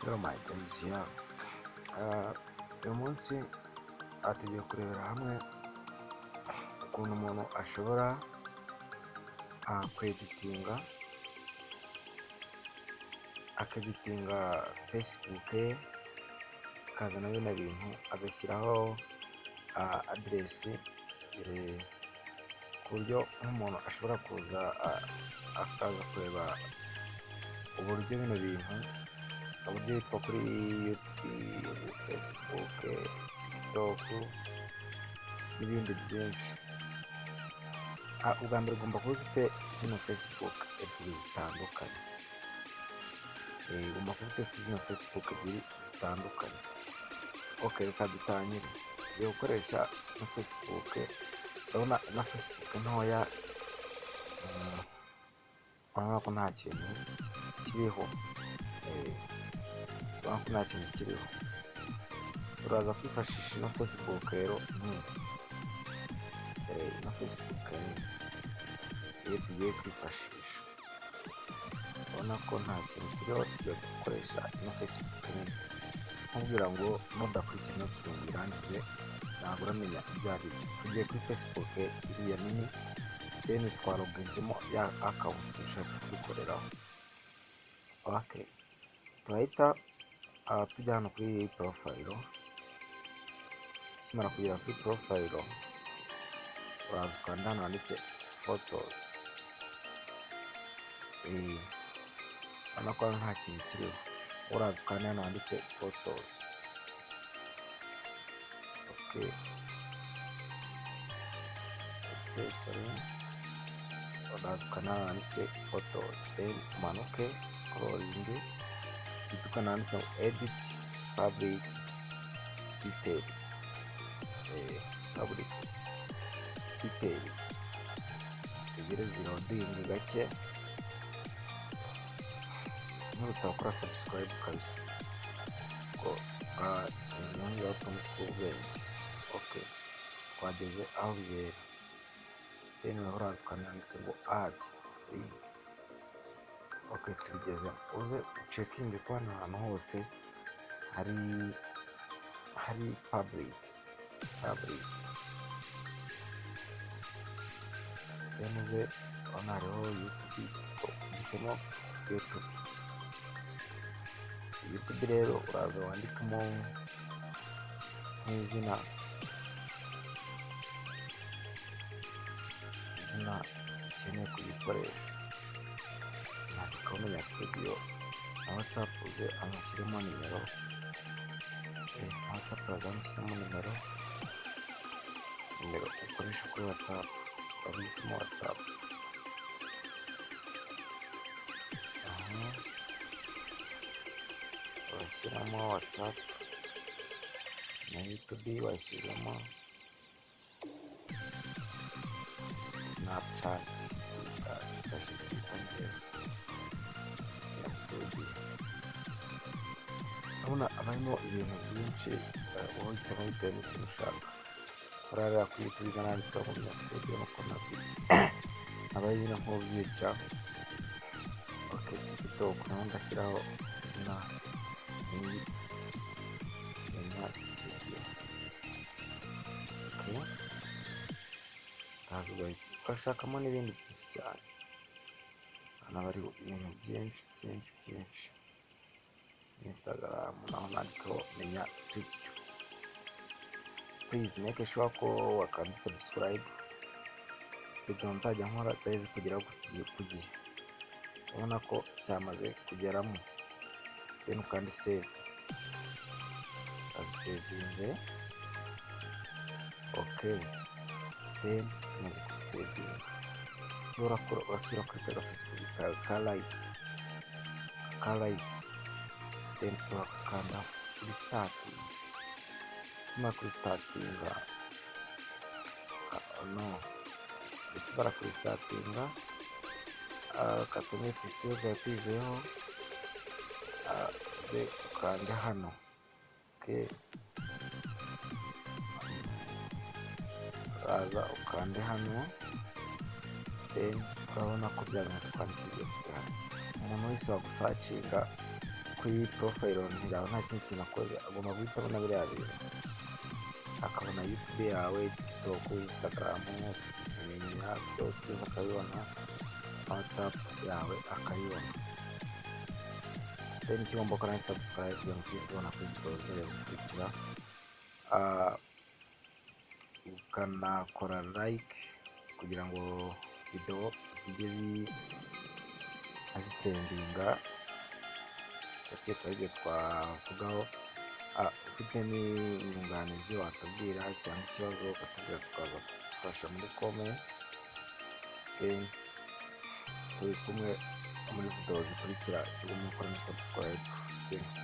Hello my guys, yeah. Uyu munsi tugiye kurebera hamwe ukuntu umuntu ashobora kweditinga, akeditinga Facebook ye, akazana bino bintu, agashyiraho aderesi, ku buryo nk'umuntu ashobora kuza akaza kureba uburyo bino bintu, uburyo yitwa kuri YouTube, Facebook, TikTok n'ibindi byinshi. Ubwa mbere ugomba kuba ufite zino Facebook ebyiri zitandukanye. Ugomba kuba ufite zino Facebook ebyiri zitandukanye. Ok, reka dutangire. Tugiye gukoresha ino Facebook. Urabona ino Facebook ntoya, urabona ko nta kintu kiriho. Urabona ko nta kintu kiriho. Uraza kwifashisha ino Facebook rero nini. Ino Facebook nini iyo tugiye kwifashisha. Urabona ko nta kintu kiriho, tugiye gukoresha ino Facebook nini. Nkubwira ngo nudakurikira ino video ngo uyirangize, ntabwo uramenya ibyo ari byo. Tugiye kuri Facebook iriya nini, then twaloginzemo ya account dushaka kubikoreraho. Ok, turahita tujya hano kuri profile. Tukimara kugera kuri profile, uraza ukanda hano handitse photos. Urabona ko hano nta kintu kiriho. Uraza ukanda hano handitse photos. Ok, ndetse sorry, uraza ukanda hano handitse photos, then umanuke scrolling, uhita ukanda handitse ngo edit public details. Public details, tegereze loading gake. Nturutse gukora subscribe kabisa ko yongeraho utuntu tw'ubwenge. Ok, twageze aho bibera. Then uraza ukanda handitse ngo add link. Ok, tubigezemo. Uze ucekinge ko hano hantu hose hari public. Then uze urabona hariho YouTube, uhisemo YouTube. YouTube rero uraza wandikamo nk'izina, izina ukeneye kuyikoresha. Nandikaho Menya Studio. Na WhatsApp uze anashyiremo nimero. Na WhatsApp uraza ushyiremo nimero ukoresha kuri WhatsApp. Wahisemo WhatsApp, aha urashyiramo WhatsApp na YouTube washyizemo, Snapchat ya Studio. Urabona haba harimo ibintu byinshi, wowe uhitamo bitewe n'ikintu ushaka. Hariya kuri YouTube nanditseho ngo Menya Studio, nuko nabyo aba nyine nk'ubyica. Ok, TikTok naho ndashyiraho izina ni Menya Studio. Ok, uraza ugashakamo n'ibindi byinshi cyane. Hano haba hariho ibintu byinshi byinshi byinshi. Instagram naho nandikaho Menya Studio. Please make sure ko wakanze subscribe, video nzajya nkora zari zikugeraho ku gihe. Urabona ko cyamaze kugeramo. Then ukande save. Urabisevinze. Ok, then tumaze kubisevinga, icyo urakora urasubira kuri ka Facebook kawe ka like, ka like, then turakanda kuri starting. Tumara kuri startinga, no tukimara kuri startinga, katumwe tusibe tuyiveho, uze ukande hano. Ok, uraza ukande hano, then urabona ko bya bintu twanditse byose bihari. Umuntu wese wagusacinga Kuri profile yawe nta kindi kintu akoze, agomba guhita abona biriya bintu, akabona YouTube yawe, TikTok, Instagram, menya byose byose akabibona, WhatsApp yawe akayibona. Then icyo ugomba gukora ni subscribe kugira ngo tujye tubona kuri video zizajya zikurikira, ukanakora like kugira ngo video zijye zitrendinga. Ndakeka aribyo twavugaho. Ufite n'inyunganizi watubwira cyangwa ikibazo ukatubwira, tukaza kugufasha muri comment. Then turi kumwe muri video zikurikira. Icyo ugomba gukora ni subscribe. Thanks.